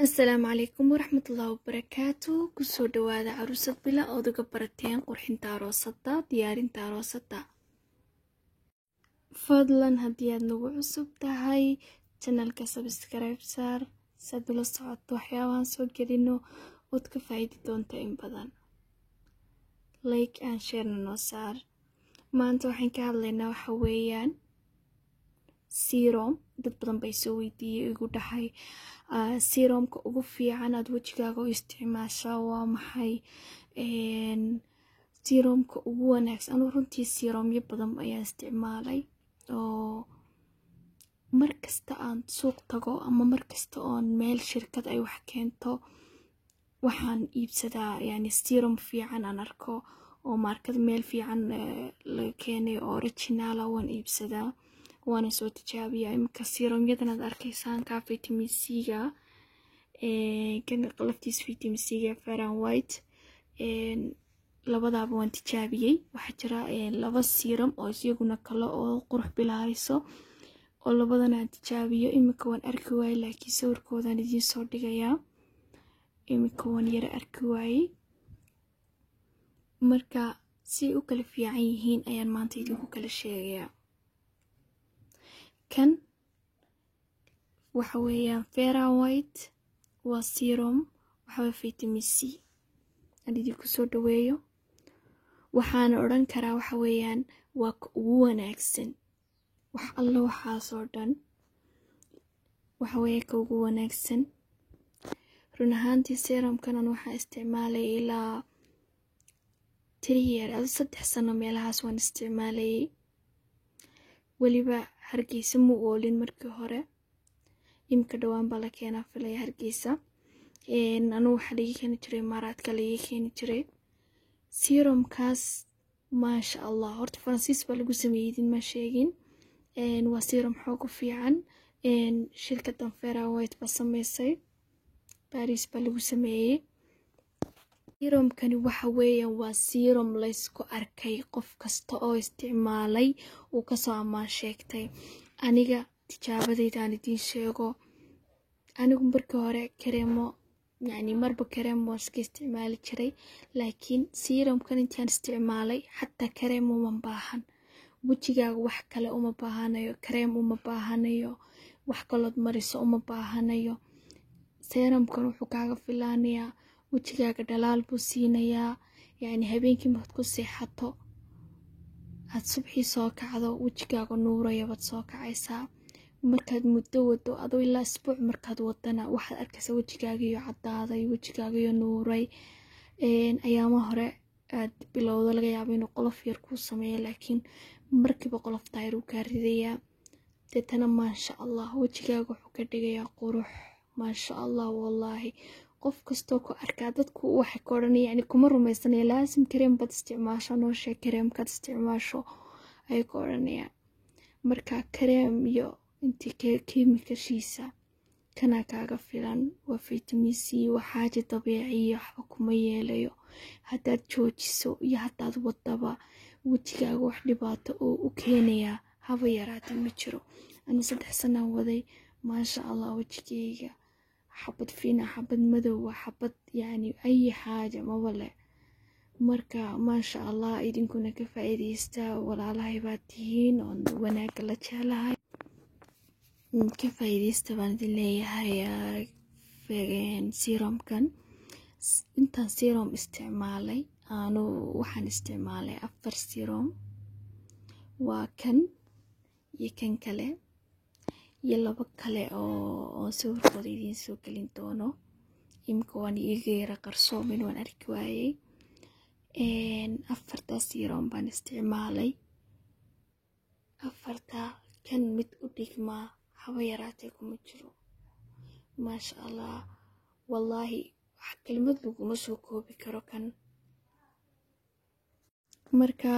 Asalaamu calaykum waraxmatullaahi wabarakaatu. Kusoo dhawaada Caruusad Bila ood uga barateen qurxinta aroosada, diyaarinta aroosada. Fadlan haddii aad nagu cusub tahay channelka, subscribe saar si aad ula socoto waxyaabahan soo gelino ood ka faa'iidi doonta in badan. Like and sharena noo saar. Maanta waxaan ka hadlaynaa waxa weeyaan serum. Dad badan bay soo weydiiyey, igu dhahay, "Serumka ugu fiican aad wejigaaga u isticmaashaa waa maxay? Serumka ugu wanaagsan?" Anugu runtii serumyo badan ayaan isticmaalay, oo mar kasta aan suuq tago ama mar kasta oon meel shirkad ay wax keento, waxaan iibsadaa yani serum fiican aan arko oo maarkad meel fiican laga keenay oo original ah, waan iibsadaa, waana soo tijaabiyaa. Iminka serumyadan aad arkaysaan, ka vitamin C-ga, kan laftiisa vitamin C-ga, Fair and White, labadaaba waan tijaabiyey. Waxaa jira laba serum oo iyaguna kale oo qurux bilahayso oo labadan aan tijaabiyo. Iminka waan arki waayey, laakiin sawirkoodaan idiin soo dhigayaa. Iminka waan yara arki waayey. Marka si u kala fiican yihiin ayaan maanta idinku kala sheegayaa. Kan waxa weeyaan Fair and White, waa serum, waxaweye vitamin C aan idinku soo dhaweeyo. Waxaana odhan karaa waxa weeyaan waa ka ugu wanaagsan wax alla waxaasoo dhan, waxa weeye ka ugu wanaagsan run ahaantii. Serumkanan waxaa isticmaalay ilaa 3 year, adu 3 sano meelahaas waan isticmaalayay. Weliba Hargeysa mu oolin markii hore, imika dhowaan baa la keenaa filaya Hargeysa. Anugu waxaa laga keeni jiray Imaaraadka laga keeni jiray serumkaas. Maasha Allah, horta Faransiis baa lagu sameeyey, idin ma sheegin. Waa serum xoog u fiican. Shirkadan Fair and White baa sameysay, Baris baa lagu sameeyey. Serumkani waxa weeyaan waa serum laysku arkay, qof kasta oo isticmaalay uu kasoo ammaan sheegtay. Aniga tijaabadayda aan idiin sheego. Anigu markii hore kareemo, yacni marba kareem waan iska isticmaali jiray, laakiin serumkan intaan isticmaalay xataa kareem uma baahan. Wejigaaga wax kale uma baahanayo, kareem uma baahanayo, wax kalood mariso uma baahanayo. Serumkan wuxuu kaaga filaanayaa, wejigaaga dhalaal buu siinayaa. Yacni habeenkii markaad ku seexato, aad subxii soo kacdo, wejigaaga nuuraya baad soo kacaysaa. Markaad muddo wado, adoo ilaa isbuuc markaad wadana, waxaad arkaysaa wejigaagiyo caddaaday, wejigaagiyo nuuray. Ayaama hore aad bilowdo laga yaabo inuu qolof yar kuu sameeyo, laakiin markiiba qolof daayir uu kaa ridayaa. Deetana maasha Allah, wejigaaga wuxuu ka dhigayaa qurux, maasha Allah. Wallaahi qof kastoo ku arkaa, dadku waxay ka odhanaya, yani kuma rumaysanaya, "Laasim kareem baad isticmaasho, noo sheeg kareemkaad isticmaasho," ayay ka odhanayaan. Marka kareem iyo intii kiimikashiisa kanaa kaaga filan. Waa vitamin C, waa xaaji dabiiciya, waxba kuma yeelayo. Haddaad joojiso iyo haddaad wadaba, wejigaaga wax dhibaato oo u keenayaa haba yaraatee ma jiro. Anu 3 sanaan waday, maasha Allah, wejigayga xabad fiina, xabad madowa, xabad yacni ayi xaaja maba leh. Marka maasha Allah, idinkuna ka faa'iidaysta. Walaalahay baad tihiin oon wanaagga la jeclahay, ka faa'iidaysta baan idin leeyahay serumkan. Intaan serum isticmaalay aanu, waxaan isticmaalay afar serum. Waa kan iyo kan kale iyo labo kale oo sawirkooda idiin soo gelin doono. Imika waan iiga yara qarsoomin, waan arki waayey. Afartaa serum baan isticmaalay. Afartaa kan mid u dhigmaa haba yaraatee kuma jiro. Maasha Allah, wallaahi wax kelmad laguma soo koobi karo kan. Marka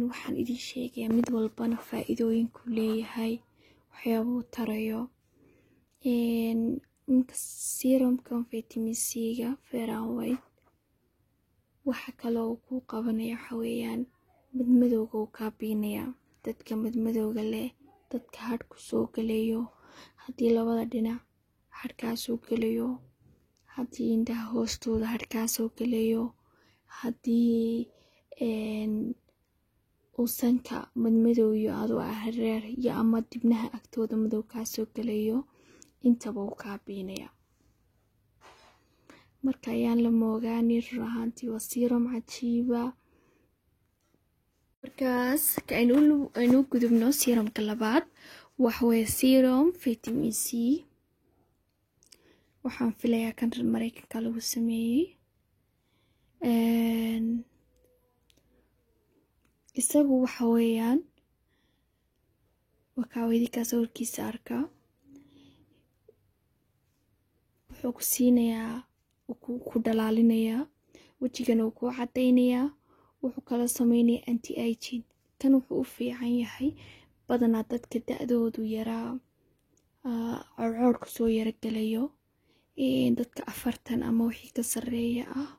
waxaan idiin sheegayaa mid walbana faa'iidooyinku leeyahay, waxyaabuu tarayo. Imika serumkan vitamin C-ga Fair and White waxa kaloo uu kuu qabanaya waxa weeyaan madmadowga uu kaa biinayaa. Dadka madmadowga leh, dadka hadhku soo galayo, haddii labada dhinac Harkaasoo gelayo, haddii indhaha hoostooda harkaasoo gelayo, haddii uu sanka madmadow iyo adu hareer iyo ama dibnaha agtooda madow kaasoo gelayo, intaba uu kaa biinaya. Marka ayaan la moogaanin, run ahaantii waa serum cajiiba. Markaas aynu gudubno serumka labaad, waxaweye serum vitamin C. Waxaan filayaa kan reer Mareykanka lagu sameeyey. Isagu waxa weeyaan wakaawedinkaa sawirkiisa arkaa, wuxuu ku siinayaa, ku dhalaalinayaa wejigana, uu kuu caddaynayaa, wuxuu kala sameynayaa anti aging. Kan wuxuu u fiican yahay badanaa dadka da-doodu yaraa coorcoorka soo yara gelayo, dadka 40 ama wixii ka sarreeya ah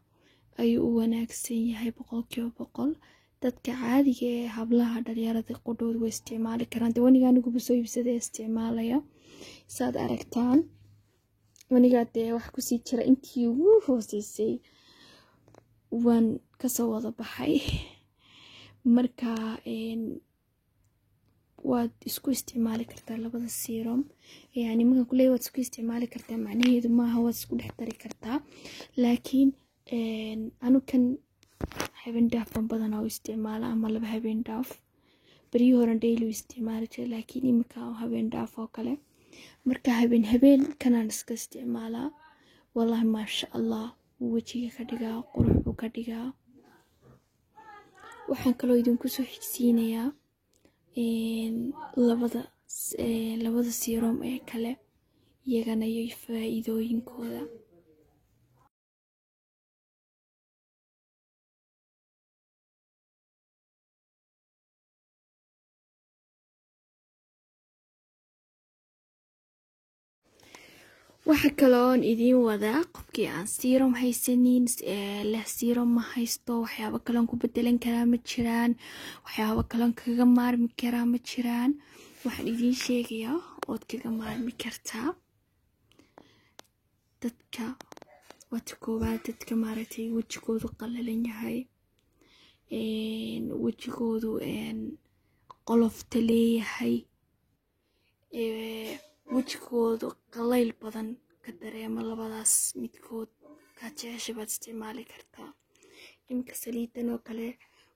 ayuu u wanaagsan yahay 100%. Dadka caadiga ee hablaha dhalinyarada qudhoodu way isticmaali karaan. Dee waniga aniguba soo iibsada isticmaalaya, saad aragtaan anigaa dee wax kusii jira intii ugu hooseysay waan kasoo wada baxay. Marka waad isku isticmaali kartaa labada serum. Yani markaan kuleeyahay waad isku isticmaali kartaa, macnaheedu maaha waad isku dhex dari kartaa, laakiin anu kan habeen dhaaf baan badanaa u isticmaala ama 2 habeen dhaaf. Beryihii horan daily u isticmaali jiray, laakiin imika habeen dhaaf oo kale. Marka habeen habeen kanaan iska isticmaalaa. Wallahi maasha Allah, wuu wejiga ka dhigaa, qurux buu ka dhigaa. Waxaan kaloo idinku soo xigsiinayaa labada serum ee kale iyagana iyo faa'iidooyinkooda. Waxa kaloon idiin wadaa qofkii aan serum haysanin, leh serum ma haysto, waxyaabo kaloon ku bedelan karaa ma jiraan, waxyaabo kaloon kaga maarmi karaa ma jiraan? Waxaan idiin sheegayaa ood kaga maarmi kartaa dadka waata koowaad, dadka maaragtay wejigoodu qalalan yahay, wejigoodu qolofta leeyahay, wejigoodu qalayl badan ka dareemo, labadaas midkood kaad jeceshay baad isticmaali kartaa. Iminka saliidan oo kale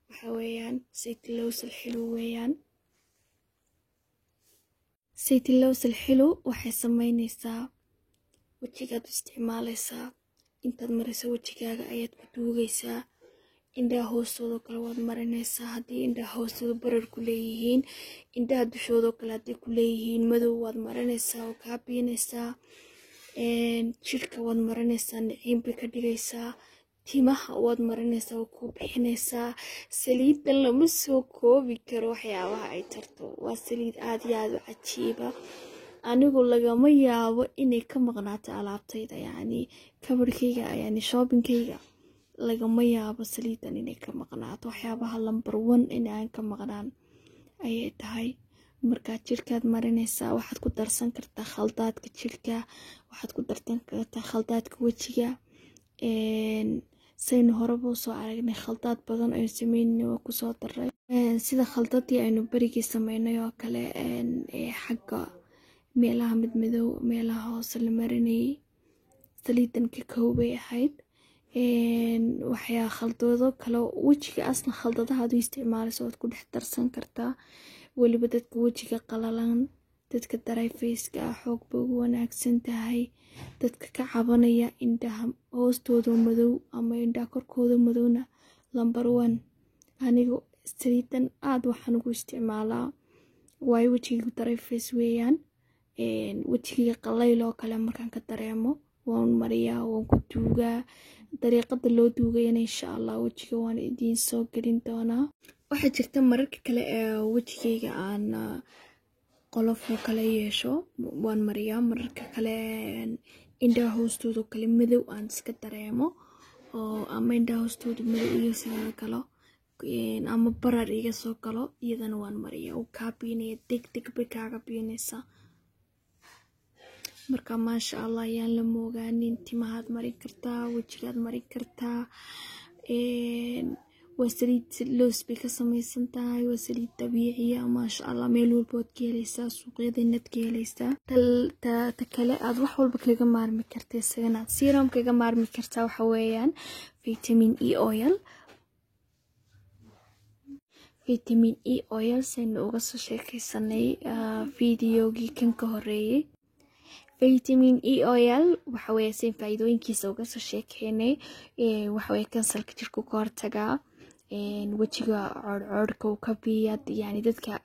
waxa weeyaan saytilowsal xilu weeyaan. Saytilowsal xilu waxay sameynaysaa wejigaad isticmaalaysaa, intaad marayso wejigaaga ayaad ku duugaysaa. Indhaha hoostooda kale waad marinaysaa haddii indhaha hoostooda barar ku leeyihiin, indhaha dushooda kale hadday ku leeyihiin madow waad marinaysaa oo kaa biinaysaa. Jirka waad marinaysaa, niciim bay ka dhigaysaa. Timaha waad marinaysaa oo kuu bixinaysaa. Saliidan lama soo koobi karo waxyaabaha ay tarto, waa saliid aad iyo aad u cajiiba. Anigu lagama yaabo inay ka maqnaato alaabtayda, yacni kabarkayga, yani shoppingkayga lagama yaabo saliidan inay ka maqnaato. Waxyaabaha number 1 in aan ka maqnaan ayay tahay. Markaa jirkaad marinaysaa, waxaad ku darsan kartaa khaldaadka jirka, waxaad ku darsan kartaa khaldaadka wejiga. Saynu horeba usoo aragnay khaldaad badan aynu sameynay waa kusoo daray, sida khaldadii aynu berigii sameynay oo kale xagga meelaha madmadow, meelaha hoose la marinayay, saliidan ka koobay ahayd. Waxyaa khaldado kale wejiga asla khaldadaha aad u isticmaalayso waad ku dhex darsan kartaa. Weliba dadka wejiga qalalan, dadka dry faceka ah xoog bay ugu wanaagsan tahay. Dadka ka cabanaya indhaha hoostooda madow ama indhaha korkooda madowna number 1. Anigu saliidan aad waxaan ugu isticmaalaa waayo wejigaygu dry face weeyaan. Wejigayga qalayl oo kale markaan ka dareemo waan mariyaa, waan ku duugaa. Dariiqada loo duugayana insha Allah wejiga waan idiin soo gelin doonaa. Waxaa jirta mararka kale ee wejigayga aan qolof oo kale yeesho waan mariyaa. Mararka kale indhaha hoostooda oo kale madow aan iska dareemo oo ama indhaha hoostooda madow iga soo galo ama barar iga soo galo, iyadana waan mariyaa. Uu kaa biinaya, deg deg bay kaaga biinaysaa. Marka maasha Allah, ayaan la moogaanin. Timahaad marin kartaa, wejigaad marin kartaa. Waa saliid loos bay ka samaysan tahay, waa saliid dabiiciya, maasha Allah. Meel walba waad ka helaysaa, suuqyadeenaad ka helaysaa. Ta kale aad wax walba kaga maarmi karta, isagana aad serum kaga maarmi kartaa, waxa weeyaan vitamin E oil. Vitamin E oil saynu uga soo sheekaysanay videogii kan ka horeeyey. Vitamin E oil waxa weeye, sayn faa'iidooyinkiisa uga soo sheekeynay, waxa weeye kansarka jirku ka hortagaa, wejiga coodhcoodhka uu ka biiya, yani dadka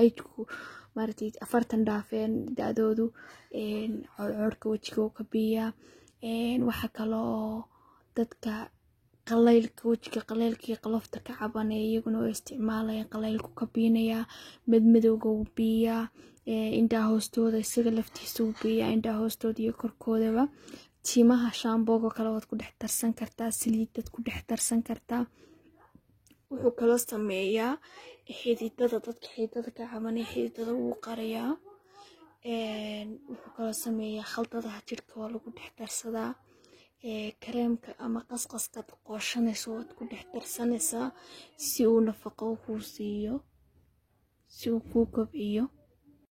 aydku maaragtay 40 dhaafeen da-doodu, coodhcoodhka wejiga uu ka biiyaa. Waxa kale oo dadka qalaylka wejiga, qalaylka iyo qalofta ka cabanaya, iyaguna way isticmaalayaan, qalaylku ka biinayaa, madmadowga uu biiyaa, indhaha hoostooda isaga laftiisa uu biiyaa, indhaha hoostooda iyo korkoodaba. Timaha shaambooga kale waad ku dhex darsan kartaa, saliidaad ku dhex darsan kartaa. Wuxuu kaloo sameeyaa xididada, dadka xididada ka cabanaya xididada wuu qarayaa. Wuxuu kaloo sameeyaa khaldadaha jirka waa lagu dhex darsadaa, kareemka ama qasqaskaad qooshanayso waad ku dhex darsanaysaa si uu nafaqo kuu siiyo, si uu kuu kobciyo.